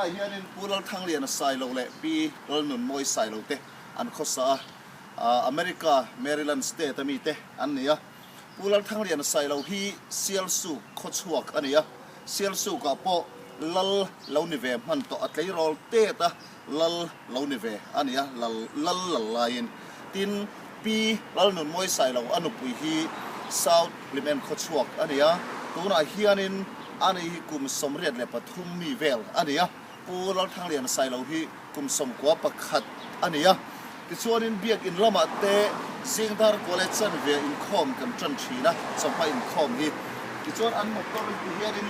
Helaiah hianin Pu Lalthangliana Sailo leh Pi Lalnunmawi Sailo te an khawsa a, America, Maryland State a mite an ni a. Pu Lalthangliana Sailo hi Sialsuk khawchhuak a ni a, Sialsukah pawh lal lo ni ve hman tawh a tleirawl tet a, lal lo ni ve a ni a, lal lal lal laiin. Tin, Pi Lalnunmawi Sailo a nupui hi South Hlimen khawchhuak a ni a, tunah hianin ani hi kum 83 mi vel a ni a, Pu Lalthangliana Sailo hi kum 11 a ni a. Tichuanin Biakin lamah te Zingdar College chanve inkhawm kan tan thin a, chawhma inkhawm hi. Tichuan an motor hi hianin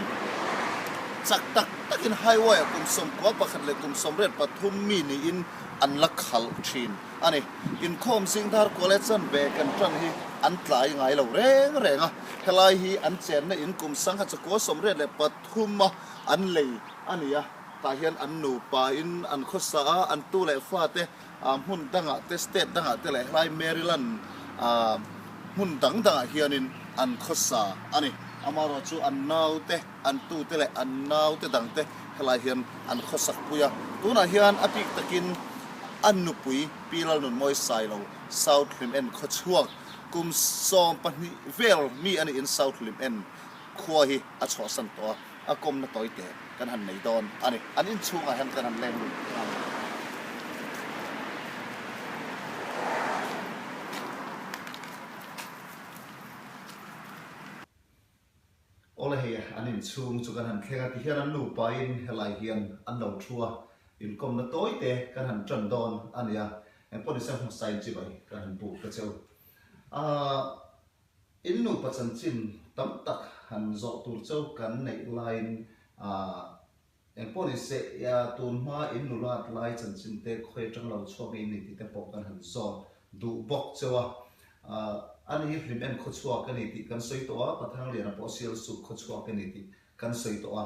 chak tak takin highway ah kum 91 leh kum 83 mi niin an la khalh thin a ni. Inkhawm Zingdar College chanve kan tan hi an tlai ngai lo reng reng a, helai hi an chenna in kum 1983 a an lei a ni a. Tah hian an nupa in an khawsa a, an tu leh fate hmun dangah te, state dangah te leh helai Maryland hmun dang dangah hianin an khawsa a ni. Amaherawh chu an naute, an tute leh an naute dangte helai hian an khawsak pui a. Tunah hian a bik takin an nupui Pi Lalnunmawi Sailo, South Hlimen khawchhuak kum 12 vel mi a niin South Hlimen khua hi a chhuahsan tawh a. A kawmna tawi te kan han nei dawn a ni. An inchhungah hian kan han leng lut nghal a. Awle hei an inchhung chu kan han thleng a, tihian an nupain helai hian an lo thu a, inkawmna tawi te kan han tan dawn a ni a. Engpawh nise hmasain chibai kan han buk ta cheu. Ahh. In nupa chanchin tam tak han zawh tur chauh kan neih laiin engpawh ni se tun hma in nulat lai chanchin te khawi atang lo chhuak in ni tih te pawh kan han zawt duh bawk chauh a. Ani hi hlim en khawchhuak a ni tih kan sawi tawh a, Pathangliana pawh Sialsuk khawchhuak a ni tih kan sawi tawh a.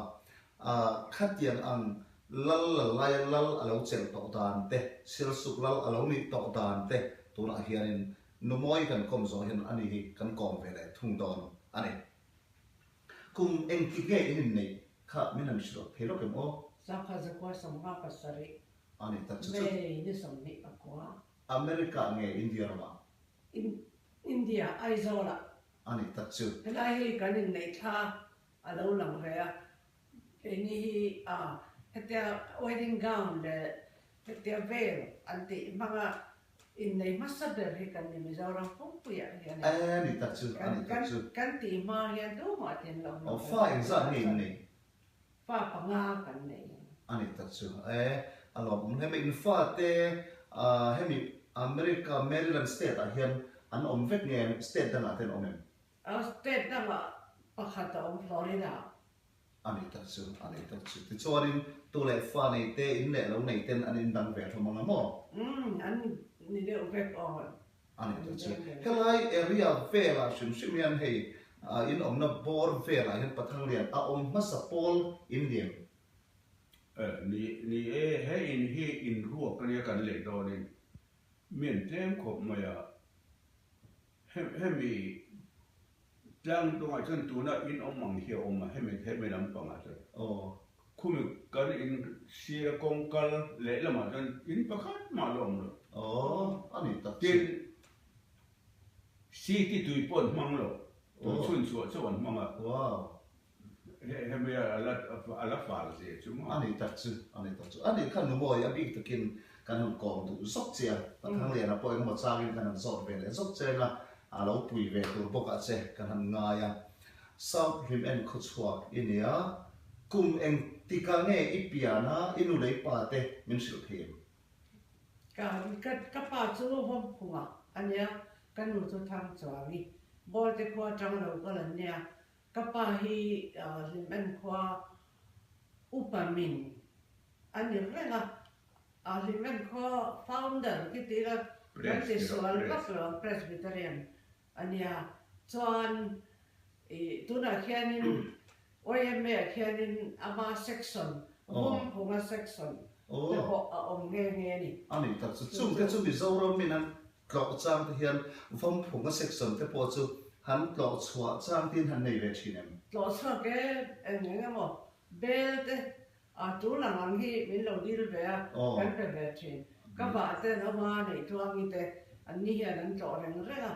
Khatiang ang lal lal laia lal a lo chelh tawh dan te, Sialsuk lal a lo nih tawh dan te tunah hianin Numawi kan kawm zawh hian ani hi kan kawm ve leh thung dawn a ni. Kum engtik nge in inneih kha min han hrilh thei lawk em aw? Sakha zakua 57. A ni tak chu chu. May ni 29. America nge India ramah? India, Aizawlah. A ni tak chu. Helai hi kan inneih thla a lo lang ve a, keini hi hetia wedding gown leh hetia veil an tih hmanga Innei hmasa ber hi kan ni Mizoram pumpuiah hian e. A ni tak chu, a ni tak chu. Kan tih hma hian tumah tin lo hnawh. Fa engzat nge in nei? Fa panga kan nei. A ni tak chu, e a lawmawm hle mai. In fate hemi America Maryland state ah hian an awm vek nge state dangah te an awm em? State dangah pakhat a awm Florida. A ni tak chu, a ni tak chu. Tichuanin tu leh fa nei te, in leh lo nei ten an indang ve hlawm ang a maw? Umm, an ni deuh vek aw. A ni tak chu. Helai area velah hrim hrim hian hei in awmna bawr velah hian Pathanglian a awm hmasa pawl in ni em? Ni, ni e, he in hi inruak ania kan lei dawnin mi an tlem khawp mai a. Hemi tlang dawngah chuan tuna in awm ang hi a awm a, hemi hemi lampangah chuan khumi kan in sira kawng kal lehlamah chuan in pakhat mah la awm lo. Tin, city tui pawh an hmang lo, tui chhun chhuah chauh an hmang a. Hemi a la a la fal zia chu maw? A ni tak chu, a ni tak chu. A nih kha Numawi a bik takin kan han kawm duh zawk che a, Pathangliana pawh engemaw changin kan han zawt ve leh zawk che anga a lo pui ve tur bawkah che kan han ngai a. South Hlim en khawchhuak i nia, kum engtikah nge i pian a, i nu lei pa te min hrilh thei em? Ka ka pa chu Vawmphunga a nia, ka nu chu Thangchuangi, Bawlte khua atang lo kal an nia, Ka pa hi Hlimen khua upa min a ni reng a, Hlimen khua founder khi tih ila kan ti sual vak lo ang Presbyterian a nia. Chuan ih tunah khianin YMA ah khianin ama section Vawmphunga section te pawh a awm nghe nghe a ni. A ni tak chu, chungte chu Mizoram min an Tlawh chang te hian Vawmphunga section te pawh chu han tlawh chhuah chang tin han nei ve thin em? Tlawh chhuak e, eng eng emaw bel te A tul ang ang hi min lo dil ve a, kan pe ve thin. Ka vah te Nova neih tluangi te an ni hian an tlawh reng reng a.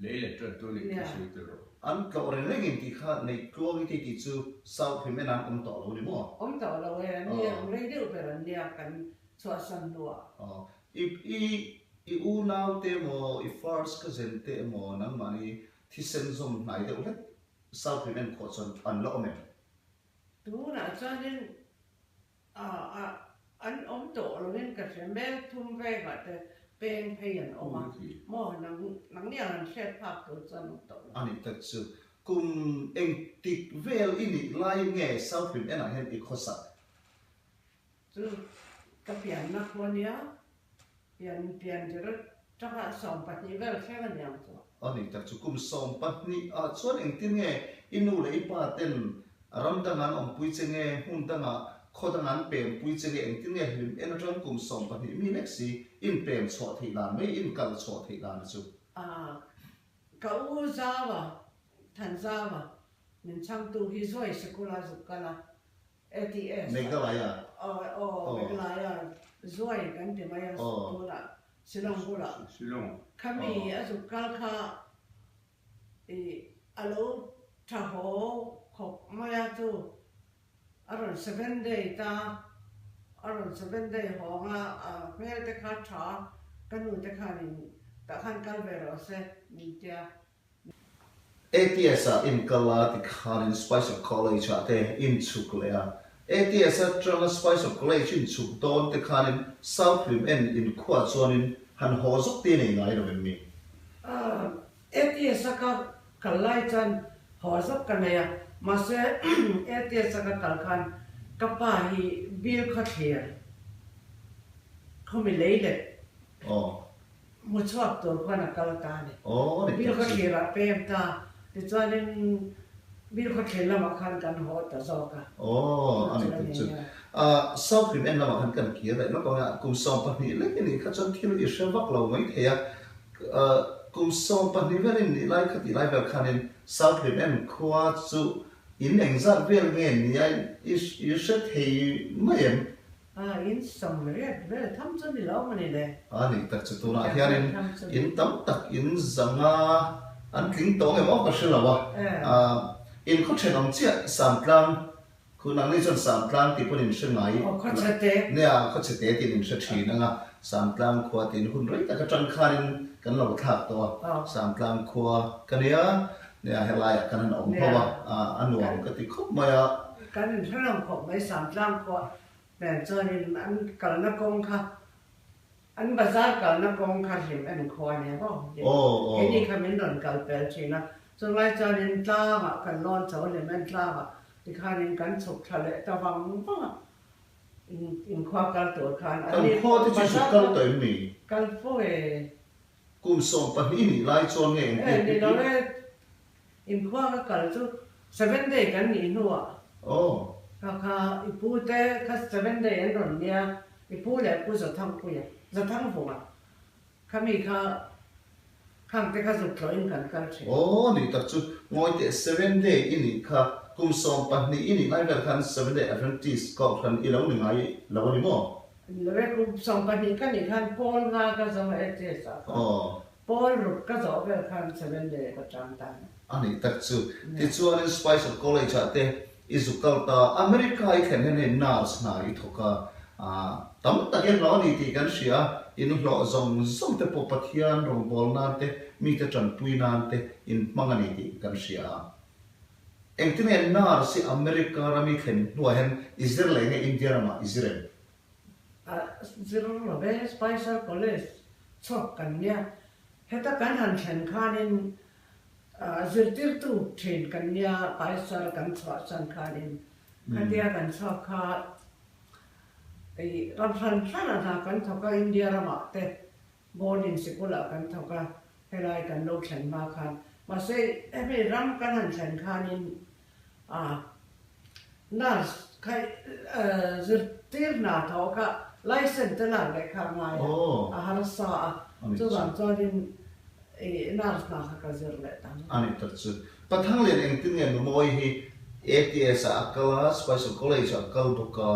Lei let ṭan tu nih thu sawi tel rawh. An tlawh reng reng in tih kha neih tluangi te tih chu South Him en an awm tawh lo ni maw? Awm tawh lo e, an ni ang rei deuh ber an nia kan chhuahsan hnuah. I i i unau te emaw i first cousin te emaw nangmahni thisen zawm hnai deuh hlek South Him en khawh chuan an la awm em? Tunah chuanin an awm tawh lovin ka hria, mel thum vengah te peng phei an awm a, maw nangni ang an hriat phak tur chuan awm tawh lo. A nih tak chu, kum engtik vel i nih laiin nge South Rim enah hian i khawsak? Chu ka pianna khua nia, pian pian tir atanga 12 vel thleng a niang chu. A ni tak chu kum 12 ah chuan engtin nge i nu leh i pa ten ram danga an awmpui che nge, hmun danga khaw danga an pempui che nge, engtin nge hlim en atang kum 12 mi lek si in pem chhuah theih dan mai, in kal chhuah theih dan a chu. A, ka u Zava, Thanzava, min chhangtu hi Zuai sikula zuk kal a, ATS. Meghalaya. Aw aw Meghalaya zuai kan ti mai a tunah Shillong bulah. Shillong. Khami a zuk kal kha i a lo tha haw khawp mai a chu a rawn seven day ta a rawn seven day hawng a a hmel te kha tha ka nu te khanin tah khan kal ve rawh se min tia. ATS ah in kal a ti khanin Spicer College ah te in chhuk leh a. ATS atanga Spicer College in chhuk dawn te khanin South Rim en in khuah chuanin han haw zawk te nei ngai lo em mi? ATS a ka kal lai chuan haw zawk ka nei a, mahse ATS a ka kal khan ka pa hi Bill Khawthlir khawmi lei let Hmu chhuak tur khuan a kal ta a ni. Bil khawthlir ah pem ta, tichuanin bil khawthlir lamah khan kan haw ta zawk a. Aw, a ni tak chu. South Rim en lamah khan kan kir leh lawk ang a, kum 12 lek i nih kha chuan thil i hre vak lo mai thei a. Kum 12 vel in nih lai kha tih lai vel khanin South Rim en khua chu in engzat vel nge nia i hre thei mai em? A, in 80 vel tham chu ni lo mawni le. A nih tak chu tunah hianin in tam tak in zanga an tling tawng em aw ka hre lo a. In khaw thenawm chiah Samtlang, khu nangni chuan Samtlang tih pawn in hre ngai. Aw khaw chhe te. Nia khaw chhe te tiin in hre thin ang a, Samtlang khua tiin hun rei tak atang khanin kan lo thlak tawh a, Samtlang khua ka nia, nia helaiah kan han awm ho a, a nuam ka ti khawp mai a. Kan inhre lo khawp mai Samtlang khua Nen chuanin an kalna kawng kha, an bazar kalna kawng kha hlim en khua a nia maw? Keini kha min rawn kal pel thin a, chulai chuanin tlangah kan lawn chho hlim en tlangah tikhanin kan chhuk thla leh ta vang vang a, inkhua kal tur khan an Kan khua te chu chhuk kal tawh em ni? Kal fo e. Kum 12 nih lai chuan nge engtin? E ni lo e, Inkhua ka kal chu seven day kan nih hnuah kha kha i pu te kha seven day an rawn nia, i pu leh pu Zathangpuia, Zathangvunga kha mi kha khang te kha zuk tlawhin kan kal thin. Aw nih tak chu ngawi teh seven day i nih kha kum 12 i nih lai vel khan seven day Adventist kohhran i lo ni ngai lo a ni maw? Ni lo e, kum 12 ka nih khan Paul nga ka zo a HS ah khan. Pawl ruk ka zawh vel khan seven day ka tang ta ni. A nih tak chu. Tichuanin Spicer College ah te i zuk kal ta, America i thlen hian hei nurse hna i thawk a, tam tak in hlawh a ni tih kan hria a, in hlawh zawng zawng te pawh Pathian rawngbâwl nan te, mite tanpui nan te in hmang a ni tih kan hria a. Engtin nge nurse hi America ram i thlen hnuah hian i zir leh nge India ramah i zir em? A zir lo ve, Spicer College chhuak kan nia. Heta kan han thlen khanin zirtirtu thin kan nia, Spicer kan chhuahsan khanin khatia kan chhuak kha ram hran hran a hna kan thawk a, India ramah te boarding sikulah kan thawk a, helai kan lo thlen hma khan. Mahse hemi ram kan han thlen khanin A nurse kha zirtir hna thawh kha license te lak leh kha a ngai a, a harsa a, chuvang chuanin i nurse hna kha ka zir leh ta a. A ni tak chu. Pathanglian engtin nge Numawi hi ATS ah a kal a, Spicer College ah a kal bawk a.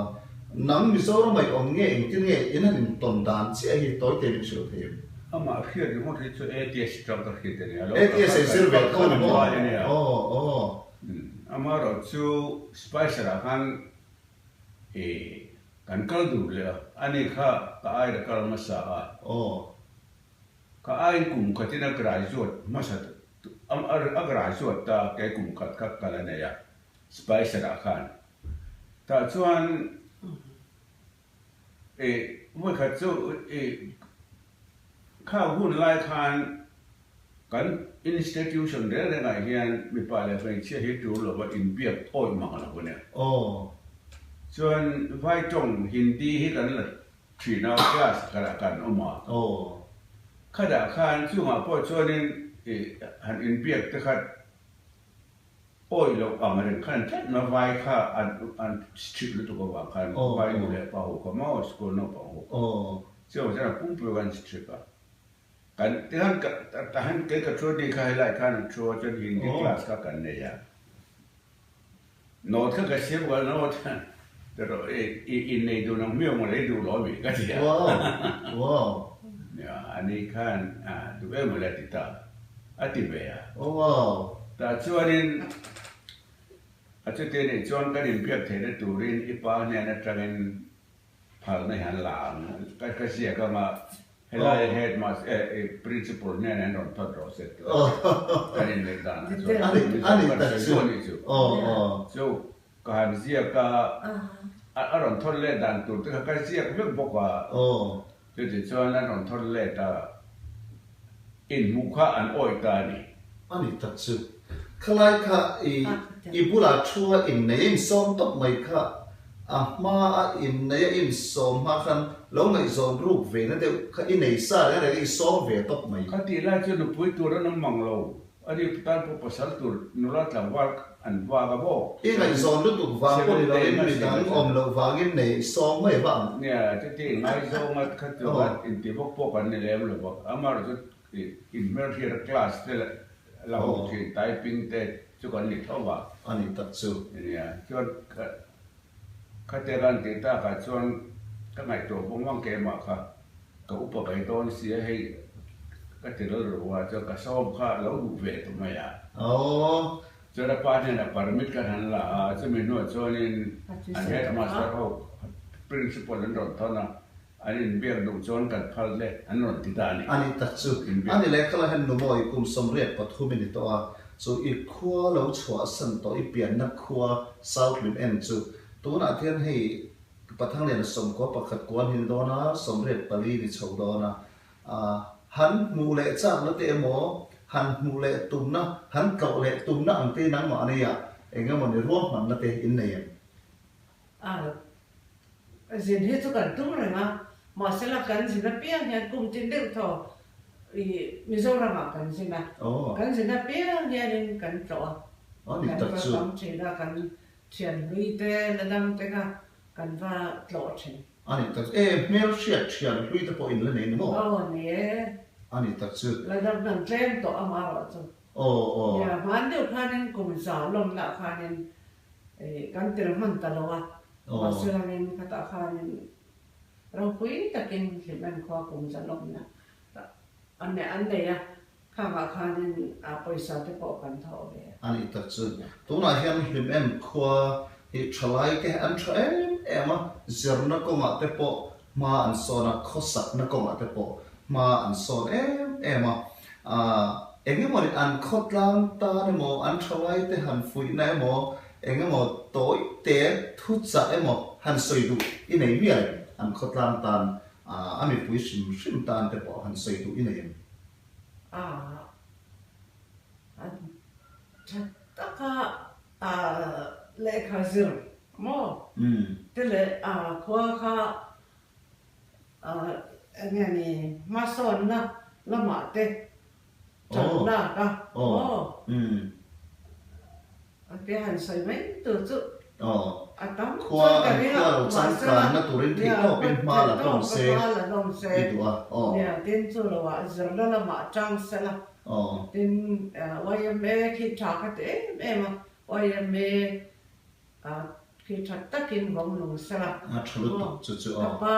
Nang Mizoram ah i awm nge engtin nge in han intawn dan chiah hi tawi te min hrilh thei em? Amah hriat ringawt hi chu ATS atang ka hriat a nia. ATS ei zir ve tho a ni maw? Aw aw. Amaherawh chu Spicer ah khan i kan kal dur leh a, ani kha ka aira kal hmasa a. Aw. Ka aiin kum khatin a graduate hmasa a graduate ta kei kum khat kha kal a nei a Spicer ah khan. Tah chuan i vawikhat chu i kha hun lai khan kan institution reng rengah hian mipa leh hmeichhia hi tur lova inbiak awih mang lo a nia. Chuan vai tawng Hindi hi kan la thin a, class karah kan awm a. Khatah khan chungah pawh chuanin i han inbiak te kha Awih loh ang reng khan tlat mai vai kha an an strict lutuk avang khan vai nu leh pa ho kha maw school naupang ho kha chuan chuan a pumpui khan strict a kan tikhan ka tahan kei ka thu ni kha helai khan an thu a chuan hindi class kha kan nei a note kha ka siam ka note tawh i innei dun ang hmiang maw lei duh lo ami ka ti a ani khan duh em maw le a ti ta. A ti ve a. Tah chuanin a chuti anih chuan kan inbiak theihna turin i pa hnen atangin phalna hi an la ang. Ka ka ziak anga helai headmaster eh principal hnenah an rawn thawt rawh se tih kan inneih danah chuan Mizo kan sawi duh anih chu. Chu ka han ziak a, a rawn thawt let dan tur te kha ka ziak vek bawk a. Chuti chuan an rawn thawt let a, inhmuh kha an awih ta a ni. A ni tak chu. Khalai kha i i bulah thu a innei a insawm tawp mai kha, a hma a innei a insawm hma khan lo ngaihzawn ruk ve na deuh kha i nei sa reng reng a i sawm ve tawp mai. Kha tih lai chu nupui tur an awm mang lo. A ni tan pawh pasal tur nula tlangval an vak a bawk. I ngaihzawn lutuk vang pawh ni loin mi dang awm loh vangin nei sawm mai va ang. Nia, chuti ngaizawng a kha chu a inti bawk pawh kan ni lem lo va, amaherawhchu inhmelhriat a class te la ho thin typing te chu kan ni tho va. A ni tak chu. Nia, chuan Khatia kan tih takah chuan ka ngaihtuah vawng vang keimah kha ka upa kai dawn si a, hei ka ti rilru a, chuan ka sawm kha a lo duh ve tawh mai a. Chuan a pa hnenah permit kan han la a, chumi hnuah chuanin an headmaster ho principal an rawn thawn a, an inbiak duh chuan kan phal hle an rawn ti ta a ni. A ni tak chu. A ni leh khala hian Numawi kum 83 i ni tawh a, Chu i khua lo chhuahsan tawh i pianna khua South Lim en chu tunah khian hei Pathangliana 11 kuan hi ni dawn a, 84 ni chho dawn a, han hmuh leh chakna te emaw, han hmuh leh tumna, han tlawh leh tumna ang te nangmah ania eng emaw ni ruahmanna te in nei em? A zin hi chu kan tum reng a, mahsela kan zin apiang hian kum tin deuh thaw i Mizoramah kan zin a, kan zin apiang hianin kan tlawh a, kan va tam thin a, kan thian hlui te la dang te kha kan va tlawh thin. A ni tak chu, e hmel hriat thian hlui te pawh in la nei ni maw? Aw ni e. A ni tak chu. La dang kan tlem tawh amaherawh chu. Aw aw. Nia, hman deuh khanin kum za lawmna khanin Kan tel hman ta lo a, mahse langin khatah khanin ropui takin hlim en khua kum zalawmna an nei a, khangah khanin pawisa te pawh kan thawh ve a. A nih tak chu, tunah hian hlim en khua hi thalai te an tha em em a, zirna kawngah te pawh hma an sawn a, khawsakna kawngah te pawh hma an sawn em em a, Eng emaw ni an khawtlang tan emaw, an thalai te han fuihna emaw, eng emaw tawi te thuchah emaw han sawi duh i nei mial em? An khawtlang tan, a mipui hrim hrim tan te pawh han sawi duh i nei em? A tha taka lehkha zir maw te leh a khua kha Eng nge ni hmasawnna lamah te ṭan lak a aw a te han sawi mai tur chu a tam chuan ka ring a mahsela nia theihtawp a hma la hlawm se nia tin chu lo ah zirna lamah ṭang sela tin yma khi ṭha kha ti em em a yma. Khi tha takin vawng nung sela. A tha lutuk chu chu aw. Ka pa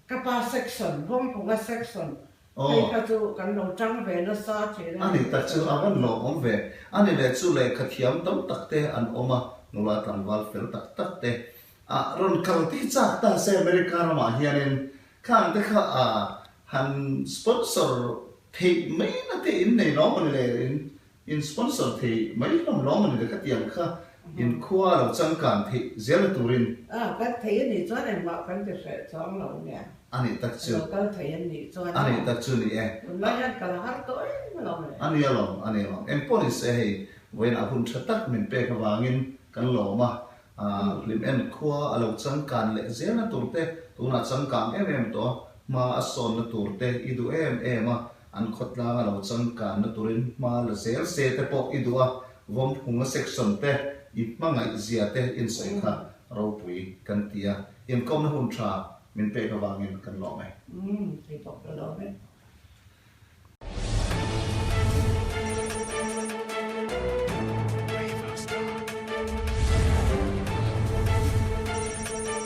ka pa section, Vawngphunga section phei kha chu kan lo tang ve nasa thin a ni. A ni tak chu a rawn lawmawm ve. A ni leh chu lehkha thiam tam tak te an awm a, nula tlangval fel tak tak te a rawn kal tih chak ta se America ramah hianin khang te kha a han sponsor theih mai na te in nei lawm a ni le in In sponsor thei mai hlawm lawm a ni le ka tiang kha in khua a lo changkan theih zel na turin. A, kan thei a nih chuan engmah kan ti hreh chuang lo nia. A nih tak chu. A lo kal thei an nih chuan maw. A nih tak chu ni e. Tunlai hian kal har tawh em alawm le. A ni alawm, a ni alawm. Engpawh ni se hei vawiinah hun tha tak min pek avangin kan lawm a, Hlim en khua a lo changkan leh zel na tur te, tunah changkang em em tawh a, hma a sawn na tur te i duh em em a, An khawtlang a lo changkanna turin hma la zel se te pawh i duh a, Vawmphunga section te i hmangaih zia te insawi kha ropui kan ti a, inkawmna hun tha min pek avangin kan lawm e. Umm, kei pawh ka lawm e.